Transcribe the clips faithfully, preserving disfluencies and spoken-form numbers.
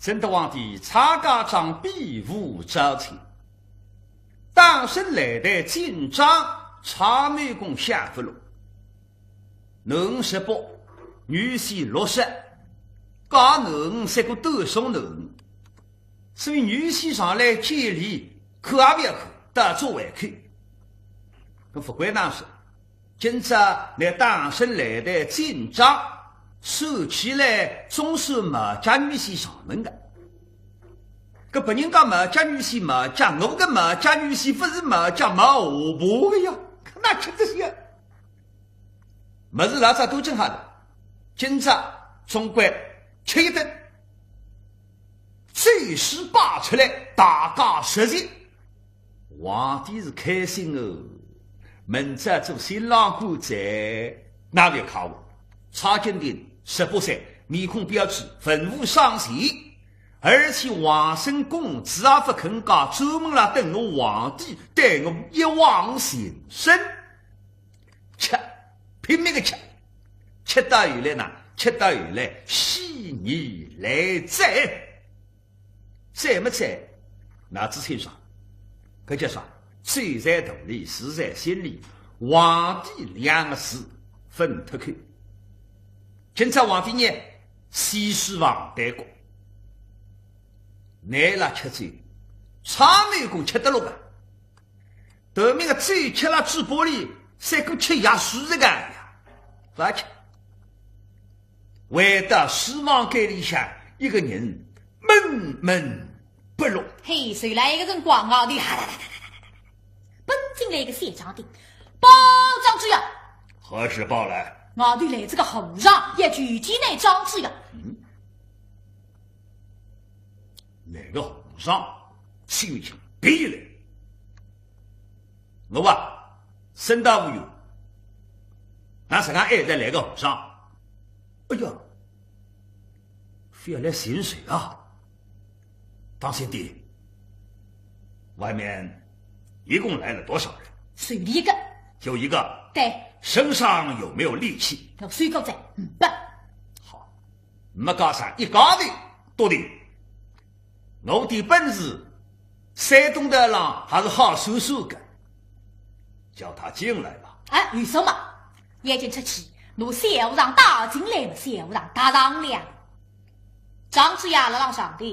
正德皇帝蔡家庄比武招亲，打胜来台进帐，蔡某公下不落。囡儿十八，女婿六十，嫁囡儿三个多送囡儿。所以女婿上来见礼，看也不要看，到座位去。搿勿管哪说，今朝乃打胜来台进帐，算起来总算毛家女婿上门个。搿别人家毛家女婿毛家，我搿毛家女婿勿是毛家毛下巴个呀，那吃得消。物事老早都整好了，今朝总归吃一顿，酒水摆出来，大家食席。皇帝是开心哦，明朝做新郎官哉，哪里看我？蔡金定十八岁，面孔标致，文武双全，而且皇孙公子也勿肯嫁，专门来等我皇帝，对我一往情深。吃，拼命个吃，吃到后来呢，吃到后来，喜极而醉。 醉么醉，脑子清爽，搿叫啥？醉在肚里，诗在心里，皇帝两个字分脱口。今朝皇帝呢，西施王带过，乃拉吃醉，蔡某公吃得落个。 头面个酒吃了嘴巴里，赛过吃药水实梗呀，勿吃。回到书房间里向，一个人闷闷不乐。嘿，随来一个人光啊，你哈啦啦啦啦啦，奔进来一个小长亭，报张主爷。何事报来？外头来这个和尚，要求见张主爷。嗯，哪个和尚？心情别来。 我啊，身到无用，哪啥个还得来个和尚？哎呀，非要来寻谁啊？当心点，外面一共来了多少人？随你一个。就一个？对。身上有没有利器？有水狗仔，嗯，不。好，没加上一家头，笃定。 我的本事，山东道浪还是好说说个，叫他进来吧。哎，有数目，眼睛出去，拿小和尚带进来嘛，小和尚搭上了。张主爷辣浪上头，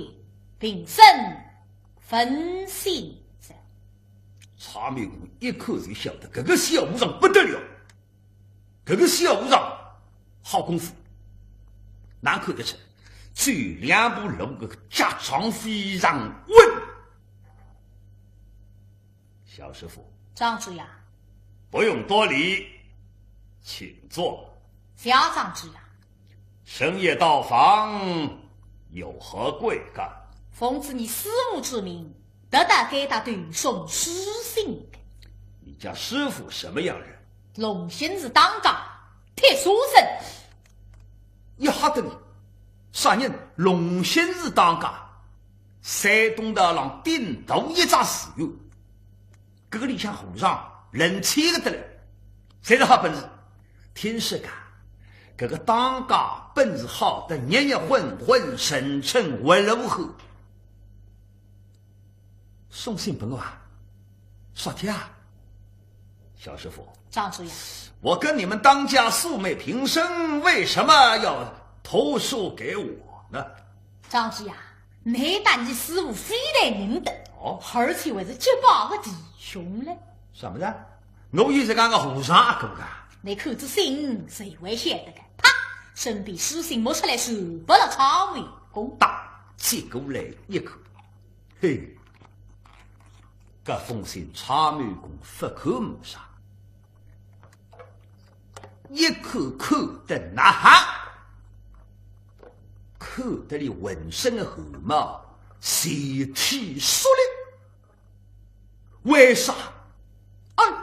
平身问讯哉。蔡某公一看就晓得，搿个小和尚不得了。 搿个小和尚好功夫，哪看得出？走两步路个脚掌非常稳。小师傅，张主爷，不用多礼，请坐。谢张主爷。深夜到访，有何贵干？奉旨以师父之命，特到该搭投送书信的。你家师父什么样人？ 龙兴寺当家，铁砂僧。一吓得人，啥人？龙兴寺当家，山东道浪顶大一只寺院，搿个里向和尚人气个得了，侪是好本事。听说啊，搿个当家本事好得热热昏昏，神称活罗汉。 送信拨我啊？啥体啊？小师傅，张主爷，我跟你们当家素昧平生，为什么要投书给我呢？张主爷，你搭你师父非但认得，哦，而且还是结拜个弟兄嘞。什么的？我有这样个和尚阿哥个？你看这信，谁会晓得个？啪，身边书信摸出来，是拨了蔡某公。打，接过来一看， 嘿，搿封信蔡某公勿看没啥，一看看得呐哈，看得伊浑身个汗毛全体竖立。为啥？哎呀，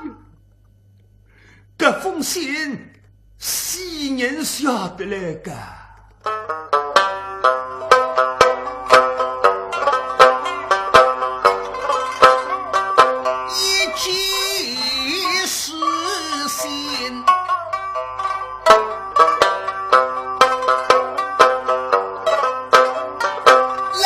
搿封信死人写得来个。一封书信，来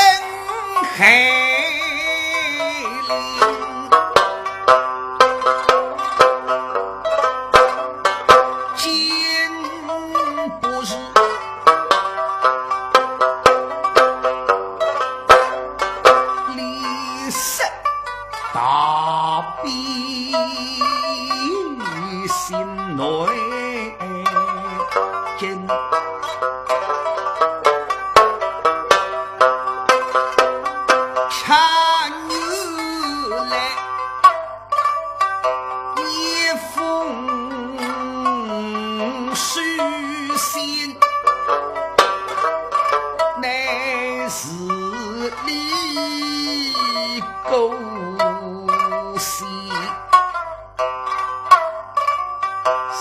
心内紧。恰原来一封书信，乃是李罟写。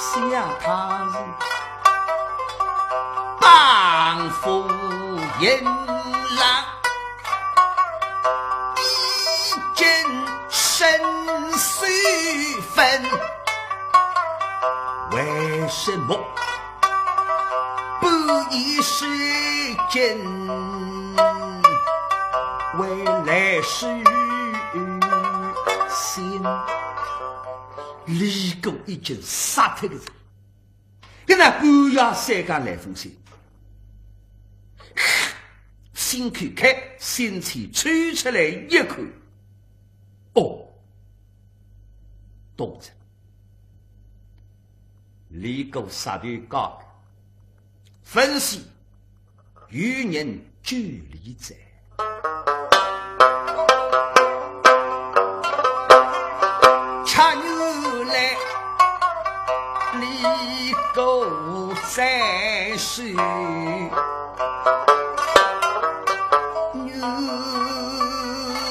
想他是帮夫淫郎，已经身首分，为什么不以书信为来书信？ 李罟已经杀脱个哉。搿能半夜三更来封信，信口开，信笺抽出来一看，哦，懂哉。李罟杀头家个，分析 有人救李哉。恰原来李罟在世，原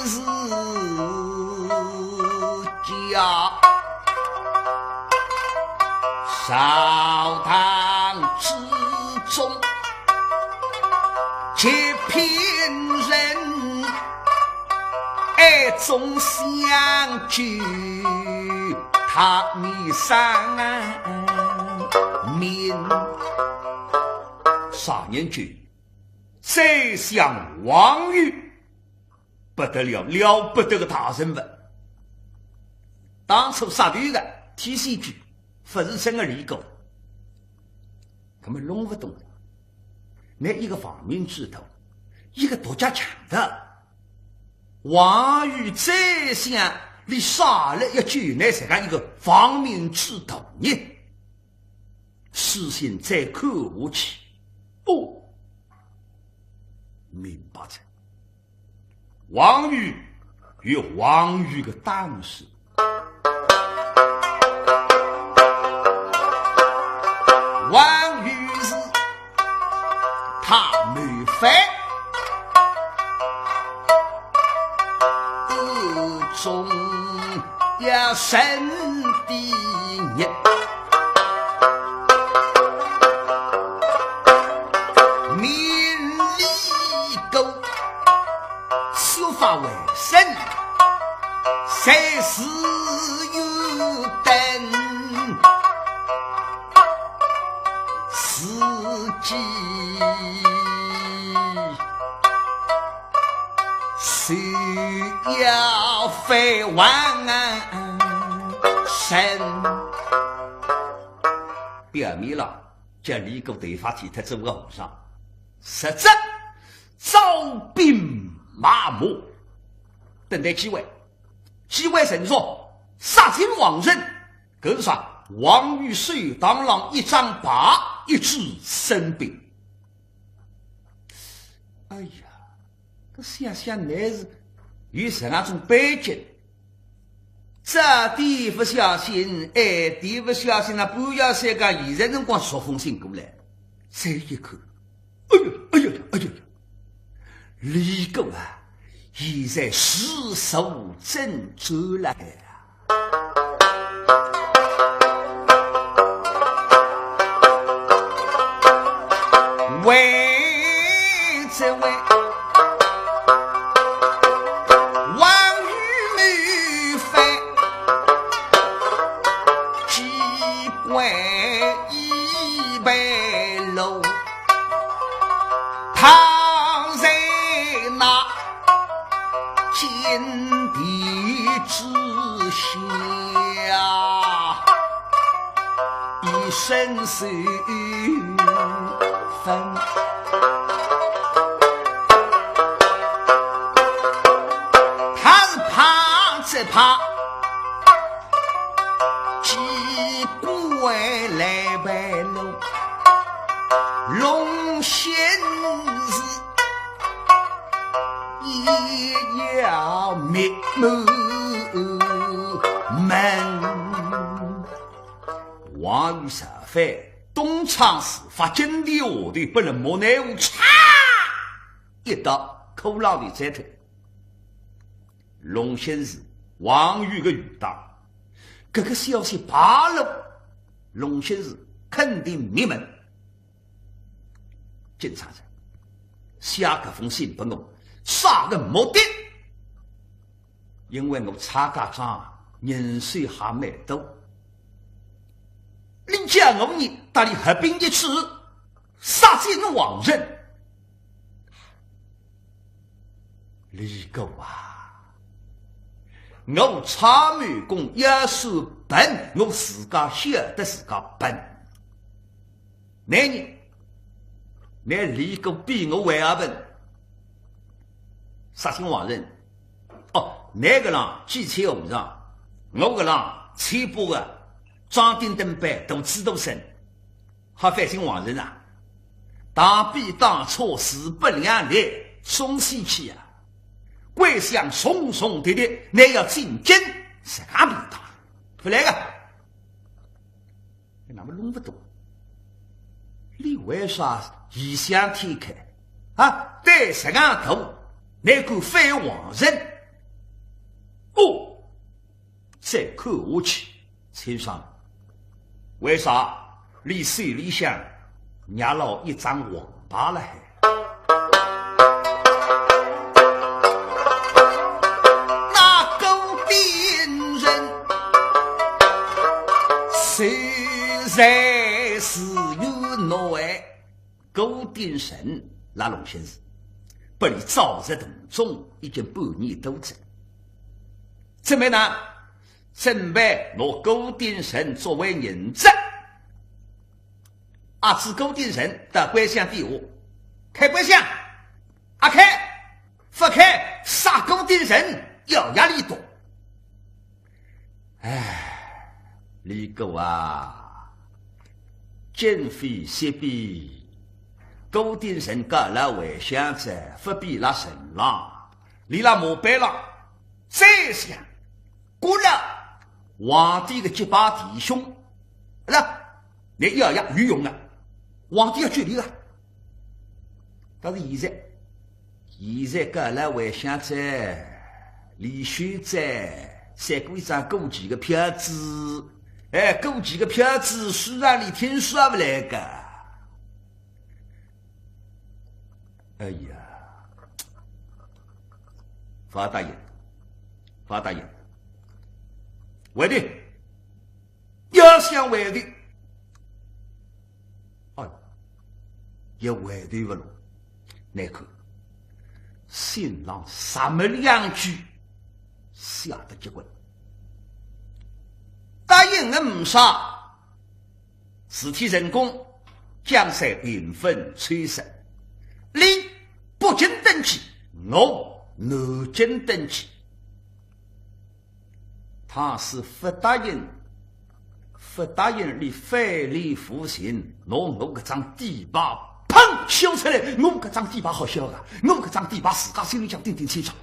是家朝堂之中 极品人，暗中相救，他面上面。啥人救？宰相王允，不得了，了不得个大人物。当初杀头个，天仙居，勿是真个李罟。 搿么弄勿懂哉。拿一个亡命之徒，一个独家强盗，王允宰相，伊杀了要救倷自家一个亡命之徒呢？书信再看下去，哦，明白哉。 王允有王允个当时。王允是他谋反，暗中要审的人。 命李罟削发为僧，在寺院等自己是要返还神。表面浪 叫李罟头发剃脱做个和尚，实则招兵买马，等待机会，机会成熟，杀进王城，搿是啥？王允手当浪一张牌，一支生兵。哎呀， 搿想想乃是有实梗种背景，早点勿小心，晚点勿小心，那半夜三更，现在辰光说封信过来，再一看，哎呦，哎呦，哎呦，李罟啊，现在是受征召了啊。 为这位王允谋反，机关已败露，他在那 金殿之下，一身受分。他是怕只怕，机关门。王与啥？东窗事发，金殿下头，拨勒木乃伊嚓一刀，骷髅头斩脱。龙兴寺，王宇个余党，搿个消息败露，龙兴寺肯定灭门。 警察人，写搿封信拨我，啥个目的？因为我蔡家庄人手还蛮多。你叫我呢，搭伊合并一气，杀尽王人。李固啊，我蔡某公要算笨，我自家晓得自家笨。 倷呢？倷李固比我还笨。杀尽王人。哦，倷搿浪几千和尚，我搿浪千把个，装丁等班，大智多深，还反省王人啊？当兵当错，势不两立，松西去啊！归乡重重跌跌，倷要进京，实梗便当，勿来个。 那么弄勿懂，你为啥异想天开啊？胆实梗大，倷敢反王人？哦，再看下去，请上。为啥？你手里向捏牢一张王牌了还？ 那顾鼎臣虽然是有内，顾鼎臣辣龙兴寺，拨伊早日同中已经半年多哉。怎么呢？准备拿顾鼎臣作为人质。阿姊顾鼎臣到关相底下，开关相，阿开，勿开，杀顾鼎臣，要压力大。 唉，李固啊，今非昔比，顾鼎臣告勒回乡哉，勿比勒城浪，伊拉马背浪，再想，过勒皇帝个结拜弟兄，那，倷要要有用啊，皇帝要救伊个。 但是现在，现在告勒回乡哉，离休哉，赛过一张过期个票子。哎，过期个票子，书场里听书也勿来个。哎呀，勿答应，勿答应。回头，要想回头， 哎，也回头勿落。倷看，信浪煞末两句，写得结棍。答应倷呒啥，事体成功，江山平分秋色。你北京登基，我南京登基。 倘使勿答应，勿答应，你反脸无情，拿我搿张底牌，砰，削出来，我搿张底牌好削个，我搿张底牌自家心里向顶顶清爽。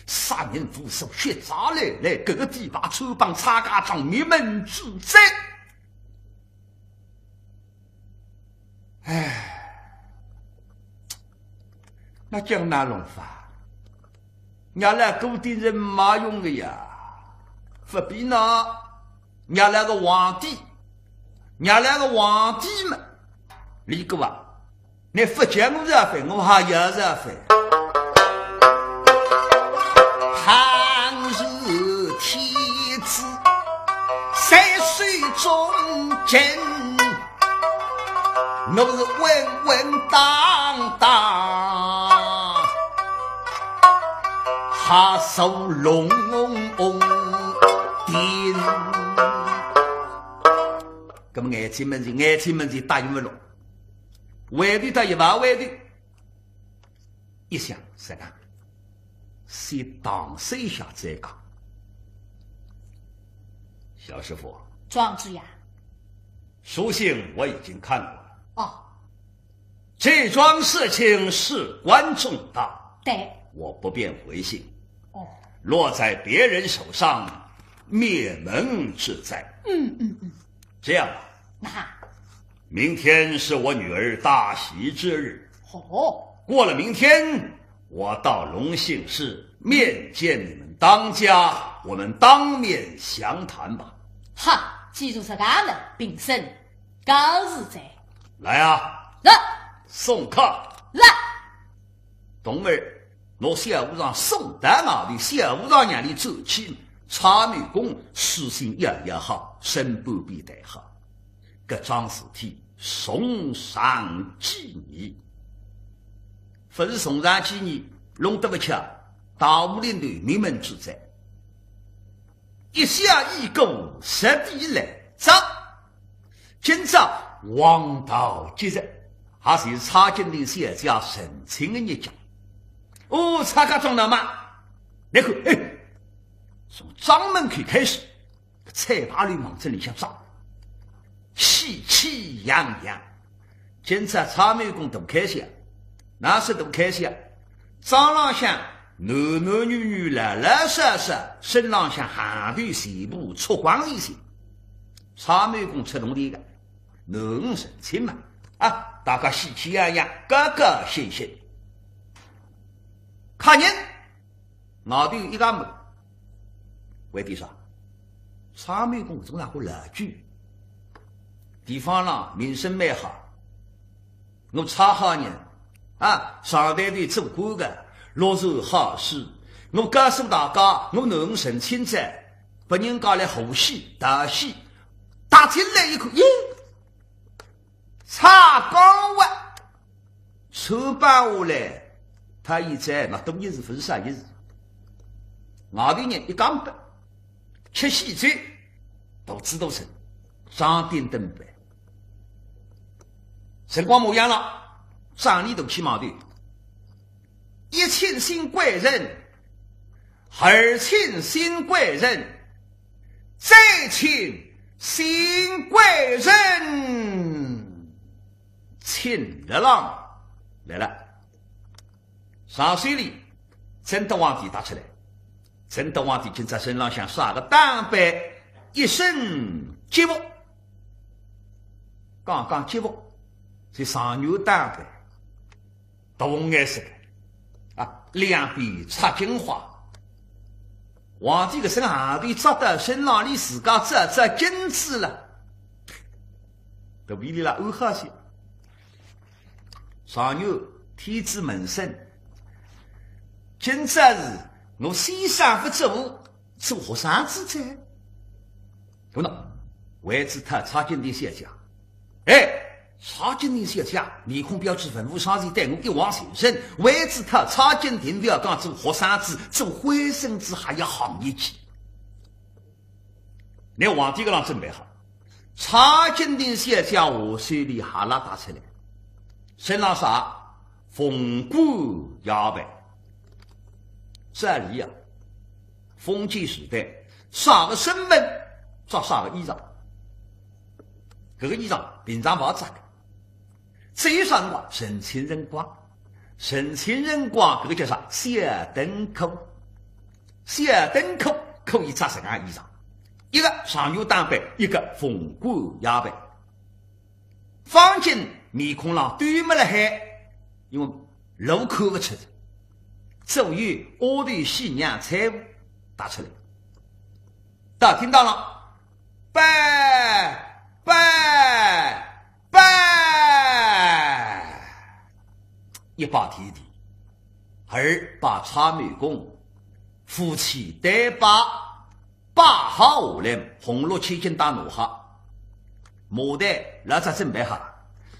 杀人无数，血债累累，搿个底牌穿帮蔡家庄，灭门之灾。 唉，那将哪弄法？伢来顾鼎臣没用个呀，勿比呢，伢来个皇帝，伢来个皇帝嘛，李固啊，倷勿叫我是阿飞，我还要是阿飞。倘若天子在水中间， 我是稳稳当当，还受龙庭。搿么眼睛门前，眼睛门前答应勿落，回头答应勿回头。 一想，实梗，先打手一下再讲。小师傅，庄主呀。书信我已经看过了。哦。这桩事情事关重大，对。我不便回信。哦。落在别人手上，灭门之灾。嗯嗯嗯，这样吧，那明天是我女儿大喜之日，好，过了明天，我到隆兴市面见你们当家，我们当面详谈吧。哈，既然是搿能，平身告辞哉。来啊，来送客。来，童儿，拿小和尚送到外头，小和尚让伊转去，蔡美公书信写写好，审判便谈好。搿桩事体从长计议，勿是从长计议，弄得勿巧，大祸临头，灭门之灾。一下一个十地来着，今朝黄道吉日，还是蔡金莲小姐成亲的日脚。哦，蔡家庄的嘛，你看，哎，从庄门口开始，彩排里望仔里向上，喜气洋洋。今朝蔡美公大开心，那是大开心啊！庄浪向男男女女老老少少，身浪向行头全部脱光一些。蔡美公出铜钿个，囡儿成亲嘛，啊，大家喜气洋洋，高高兴兴。客人外头一家门，为点啥？蔡美公搿种哪个老酒，地方浪名声蛮好，我蔡家人啊，上台头做官个，乐善好施。我告诉大家，我囡儿成亲哉，拨人家来贺喜道喜，踏进来一看，咦，蔡江华，穿帮下来，他现在那多日子勿是少日子，外头人一讲白，吃喜酒，肚子都撑，张点灯牌。辰光模样了，张里头去外头，一请新贵人，二请新贵人，再请新贵人，请了啦，来了。 上手里，正德皇帝踏出来。正德皇帝今朝身浪向啥个打扮？一身吉服。讲讲吉服，是状元打扮，大红颜色个，啊，两边插金花。皇帝搿身行头着到身浪，连自家照照镜子了，肚皮里啦安好些。 状元天子门生，今朝是我先生勿做，做学生子哉。等等，为仔讨蔡金莲小姐。哎，蔡金莲小姐面孔标致，文武双全，对我一往情深，为仔讨蔡金莲，覅讲做学生子，做灰孙子还要好一点。 拿皇帝搿浪准备好，蔡金莲小姐下手里还拉带出来，身浪啥？凤冠霞帔。照理啊，封建时代，啥个身份，着啥个衣裳。搿个衣裳平常勿着个，只有啥辰光？成亲辰光。成亲辰光，搿个叫啥？小灯科。 小灯科可以着实梗衣裳，一个状元打扮，一个凤冠霞帔。方巾面孔浪兜没勒海，因为路看勿出，只有丫头喜娘搀扶带出来。大厅堂浪，拜拜拜，一拜天地，二拜蔡美公， 夫妻对拜，拜好下来，红绿千金带拿好，马队老早准备好了，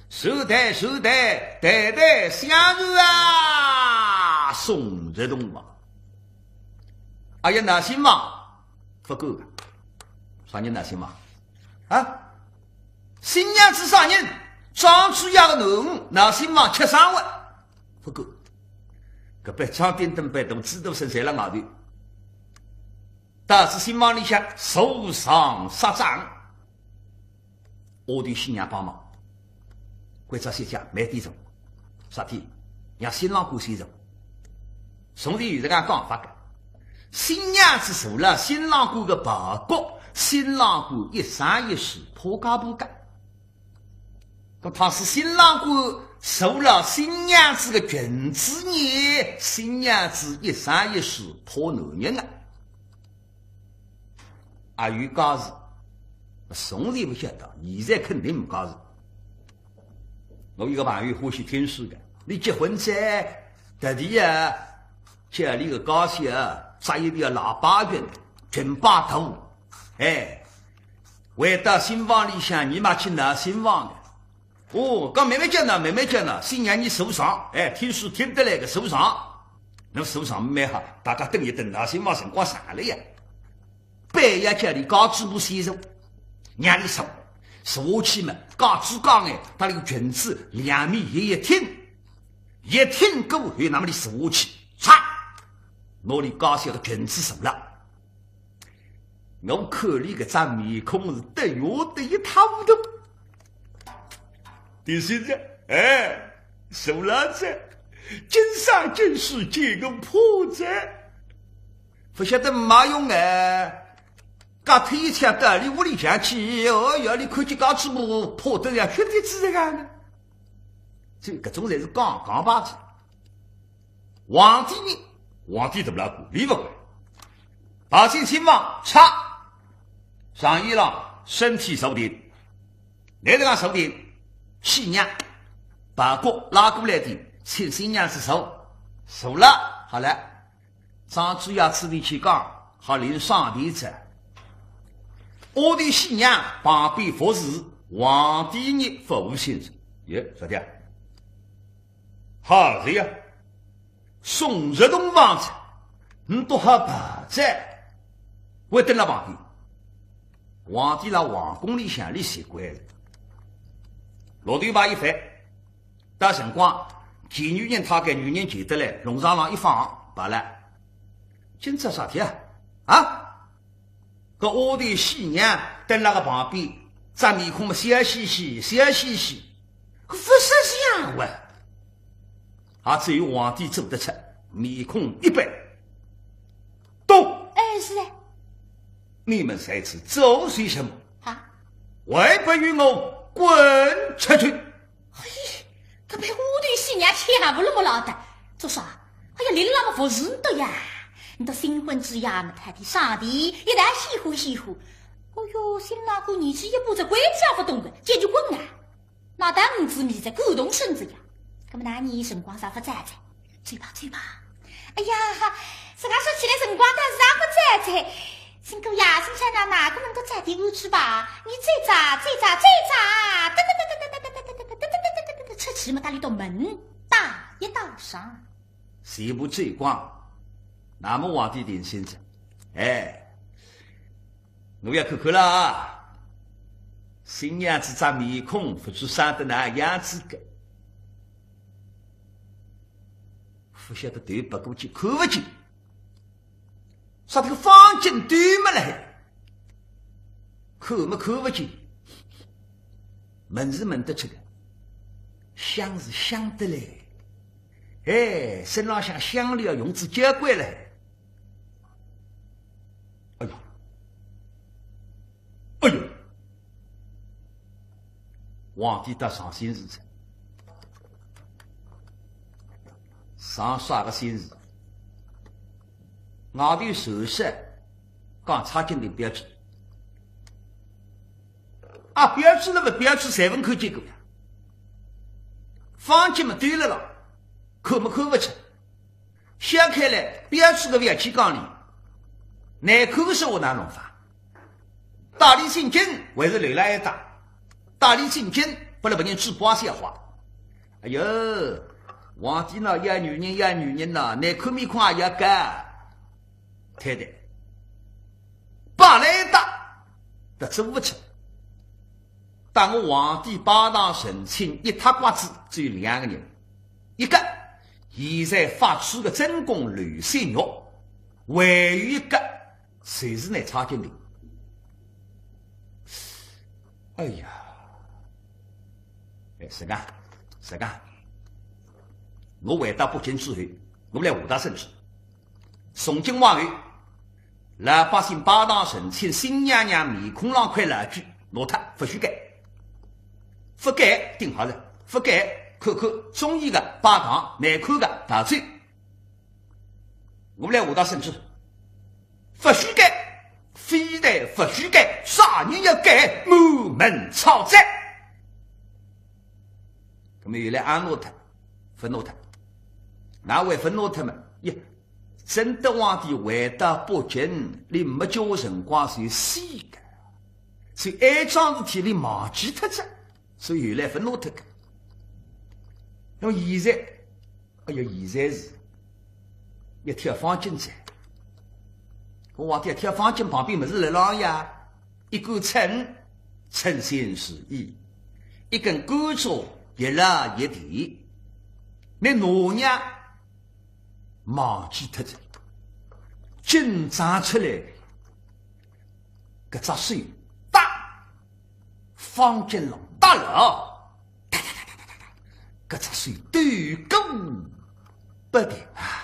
传队传队，代代相传啊，送入洞房。哎呀，闹新房，勿够个，啥人闹新房？啊？新娘子啥人？庄主爷个囡儿闹新房吃生活。 勿够，搿班张点灯牌、大子大孙侪辣外头，导致新房里向座上杀掌。丫头喜娘帮忙，关照小姐慢点坐，啥体？让新郎官先坐。从前有这个讲法个，新娘子坐了新郎官个旁边，新郎官一生一世怕嫁勿嫁。搿倘使新郎官坐了新娘子个裙子呢，新娘子一生一世怕男人啊。阿有介事，从前勿晓得，现在肯定没介事。我一个朋友欢喜听书个，俚结婚哉，特地啊，叫俚个家小啊，扎一条喇叭裙，裙摆大，哎，回到新房里向，伲妈去拿新房个。哦，讲慢慢叫呢，慢慢叫呢，新娘伲坐上，哎，听书听得来个坐上。那坐上蛮好，大家等一等，拿新房辰光长了呀。 板要叫俚家主婆先坐，让俚坐，坐下去嘛，讲仔讲哎，搭俚个裙子两面一一挺，一挺过后，那么俚坐下去，嚓，拿俚家小个裙子坐了。我看俚搿张面孔是得意得一塌糊涂。 第三只，哎，坐牢哉，今生今世见个怕哉。勿晓得没用哎，隔天一天到俚屋里向去，哦哟，俚看见家主婆怕得像血滴子一样呢。所以搿种侪是讲讲牌子。 皇帝呢，皇帝大老官，理勿管。跑进新房，嚓，上衣裳，身体坐定。哪能介坐定？喜娘，袍角拉过来个，请新娘子坐。坐了，好了。张嘴要出头去讲，好领赏钿哉。丫头喜娘旁边服侍，皇帝呢，服务性质。耶，啥个？ 好个呀，送入洞房哉，倷笃好跑哉，还蹲辣旁边。皇帝辣皇宫里向俚习惯了，落头牌一翻，到辰光，见女人他该女人见得来，弄堂浪一放，罢了。今朝啥体啊？啊？ 搿丫头喜娘蹲辣个旁边，只面孔么笑嘻嘻，笑嘻嘻，搿勿识相哇。也只有皇帝做得出，面孔一板。都，哎，是哎。你们在此做些什么？啊？还不与我滚出去！ 嘿，搿班丫头喜娘气还勿落么老的，做啥？哎呀，俚辣么服侍倷笃呀，倷笃新婚之夜么，讨点赏钿，一道喜欢喜欢。哦哟，新郎官年纪一把哉，关照勿懂个，进去滚啊！哪搭呒子面哉，感动身子呀。搿么哪能辰光啥勿早哉？ 走吧，走吧。哎呀，自家说起来辰光倒是也勿早哉。新姑爷，新娘哪能够早点回去吧？你走哉，走哉，走哉，噔噔噔噔噔噔噔噔噔噔噔噔噔噔噔噔噔噔，出去么，搭里头门打一打上。全部走光，那么皇帝定心哉。哎，我要看看了啊，新娘子张面孔勿知生得哪样子个。 勿晓得对勿过去，看勿见，啥这个方巾对没了，看么看勿见，闻是闻得出个，香是香得来，哎，身浪向香料用子交关了。哎呦，哎呦， 皇帝倒上心事哉。上啥个心事？外头传说讲蔡京亭标致。啊，标致了勿标致，侪勿看见过呀。方巾么对了了，看么看勿出。 掀开来，标致个覅去讲俚，难看个说话哪弄法？带俚进京还是留辣一搭？带俚进京，拨了别人嘴巴笑话。哎哟，皇帝呢，要女人要女人呢，难看面孔也要讲。太太，摆辣一搭，搿做勿出。 当我皇帝拜堂成亲一塌刮子，只有两个人，一个现在发痴个正宫刘雪玉，还有一个就是那蔡京亭。哎呀，哎，是啊，是啊，我回到北京之后，我来下达圣旨，从今往后，老百姓拜堂成亲，新娘娘面孔浪块蜡笔，拿脱勿许改。勿改，顶好了，勿改，看看中意个拜堂，难看个逃走。我来下道圣旨，勿许改，非但勿许改，啥人要改，满门抄斩。那么原来阿拿脱，勿拿脱，哪会勿拿脱嘛？呀， 正德皇帝回到北京，俚没交关辰光就死个，所以哀桩事体俚忘记脱哉，所以后来勿拿脱个。那么现在，哎呀，现在是要挑方巾哉。我皇帝要挑方巾，旁边物事辣浪呀，一杆秤，称心如意；一根甘蔗，一拉一提。拿拿呀， 忘记脱哉。今朝出来，搿只手搭方巾浪搭牢，搿只手抖个勿停啊。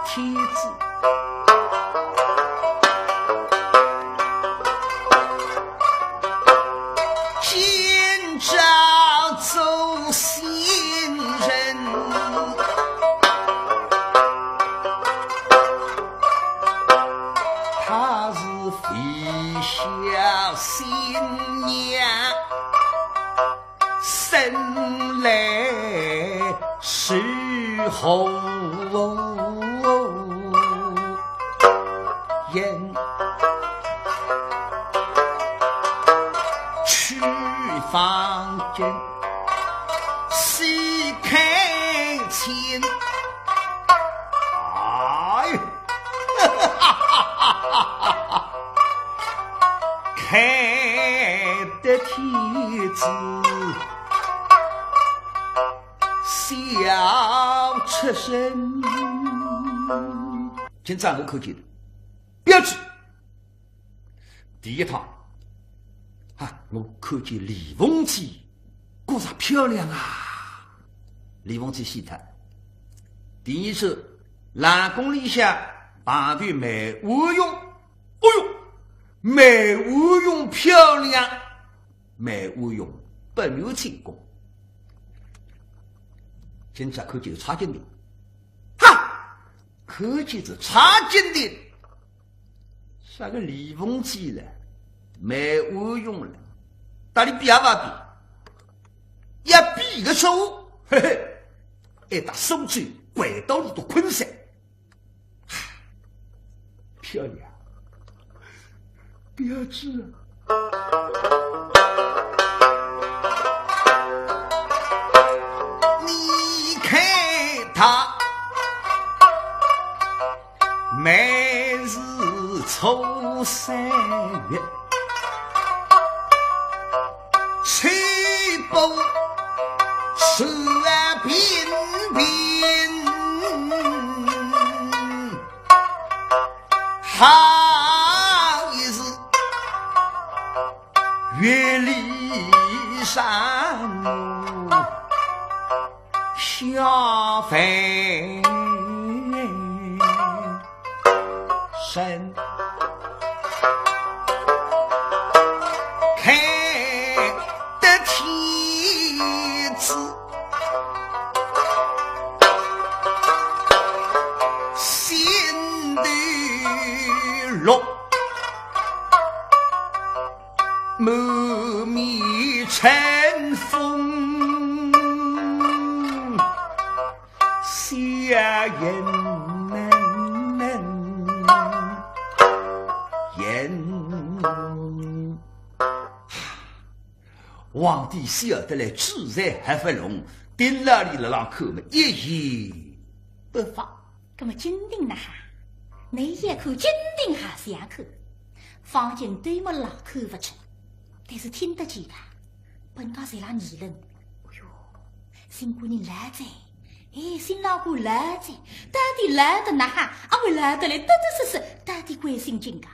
天子，今朝做新人，她是非小新娘。 生来是何人？去方巾，细看清。哎，看得天子 笑出声。今朝我看见了，标致。第一趟，啊，我看见李凤姐，觉着漂亮啊。李凤姐死脱。第二次，冷宫里向碰着梅婉容，哎哟，梅婉容漂亮。 梅婉容本有清宫，今朝看见蔡金莲，哈，看见是蔡金莲，啥个李凤姐了，梅婉容了，搭俚比也勿比，要比个说，嘿嘿，还搭苏州、环道路都困塞。 漂亮，标致啊。你看她每日初三月，吹波 水平平，好一时月里山下凡人。 看得天子心头乐，满面春风 笑盈盈。皇帝笑得来嘴唇合勿拢，盯牢俚辣浪看么，一言不发。葛么金庭哪哈？倷要看金庭还是要看？方巾对么老看勿出，但是听得见个，本家侪辣议论。哎哟，新官人来哉， 哎，新郎官来哉，到底来得哪哈？阿会来得来，得得失失，到底关心金家。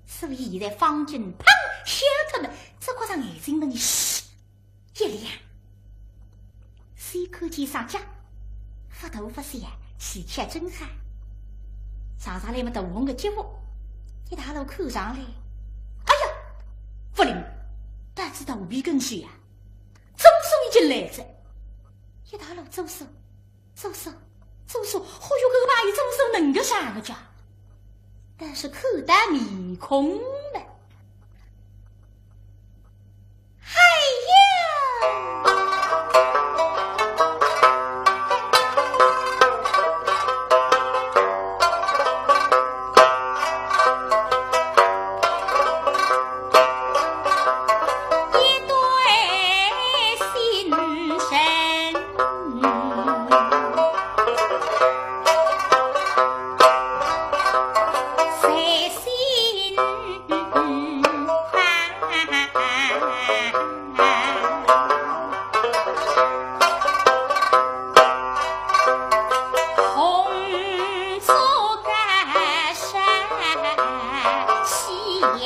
所以现在方巾砰，消脱了，只觉着眼睛门里嘘，一亮，先看见商家，勿大勿小，气气真好。上上来么大红个吉服，一大路看上来，哎呀，勿灵，到仔肚皮跟前啊，周叔已经来哉。一大路周叔，周叔，周叔，哦哟，搿个朋友周叔能个啥个家？但是看到面孔了，哎呀！一对新人，随心欢。红烛高烧夕阳。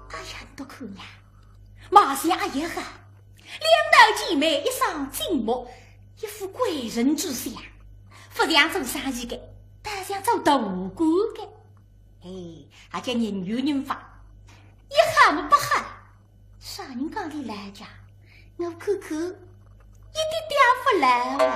哎呀，你倒看呀，马上阿爷哈，两道姐妹一双金目，一副贵人之相，勿像做生意个，倒像做大官个。哎，还叫人有人法，一好么不好，啥人讲俚来讲，我看看，一点点勿来啊。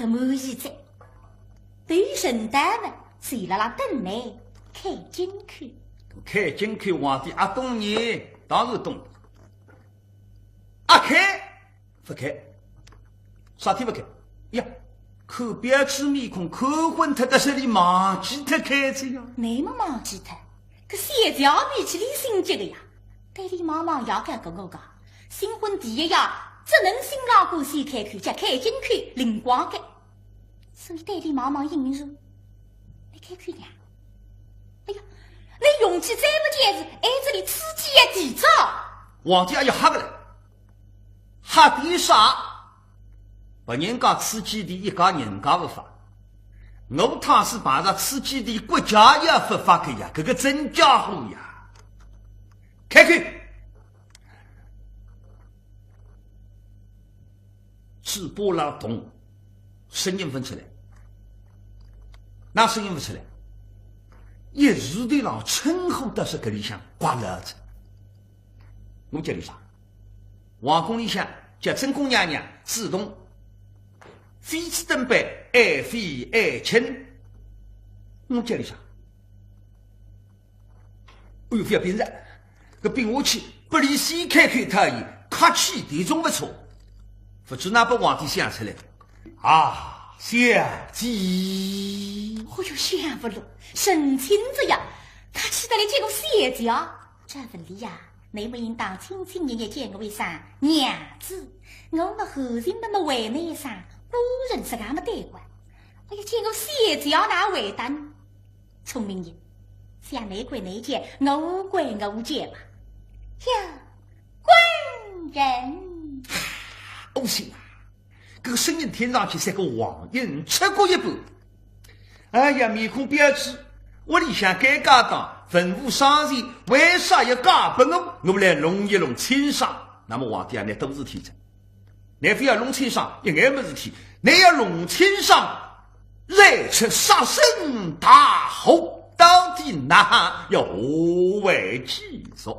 满意哉。头沉倒了，坐辣辣等呢，开金口。开金口，皇帝阿懂呢？当然懂。阿开？勿开。啥体勿开？呀，看标致面孔，看昏脱，搭是俚忘记脱开哉呀。倷么忘记脱？搿小姐脾气里性急个呀，对俚望望也勿搭我讲，新婚第一夜，只能新郎官先开口，叫开金口，灵光个。所以对俚望望应承，倷开口呀。哎呀，倷用气再勿见是，哎，这里刺激也提早。皇帝阿要吓个了。 吓点啥？别人家刺激的一家人家勿发，我倘使碰着刺激的国家也勿发个呀，搿个真家伙呀！开口！嘴巴浪动，声音勿出来。哪声音勿出来？一时头浪称呼倒是搿里向刮辣子。我叫俚啥？ 皇宫里向叫正宫娘娘主动，妃子登班，爱妃爱卿。我叫俚啥？哎哟，覅变哉，搿变下去，拨俚先开口，他也客气点总勿错。勿知哪拨皇帝想出来。啊，小姐。哦哟，想勿落，成亲哉呀，客气得来叫我小姐啊。 照文理呀，倷么应当亲亲热热叫我一声娘子，我么含情脉脉为倷一声夫人，实梗么对个。哎呀，叫我小姐哪会得呢？聪明人，想倷管倷叫，我管我叫嘛。呀，官人。哦，行啊。 搿个声音听上去像个黄莺出过一半。哎呀，面孔标致，屋里向该家当，文武双全，为啥要嫁拨我？我来弄一弄清爽。那么皇帝啊，倷多事体哉，倷非要弄清爽一眼么事体，倷要弄清爽，惹出杀身大祸，到底哪哼要下回继续。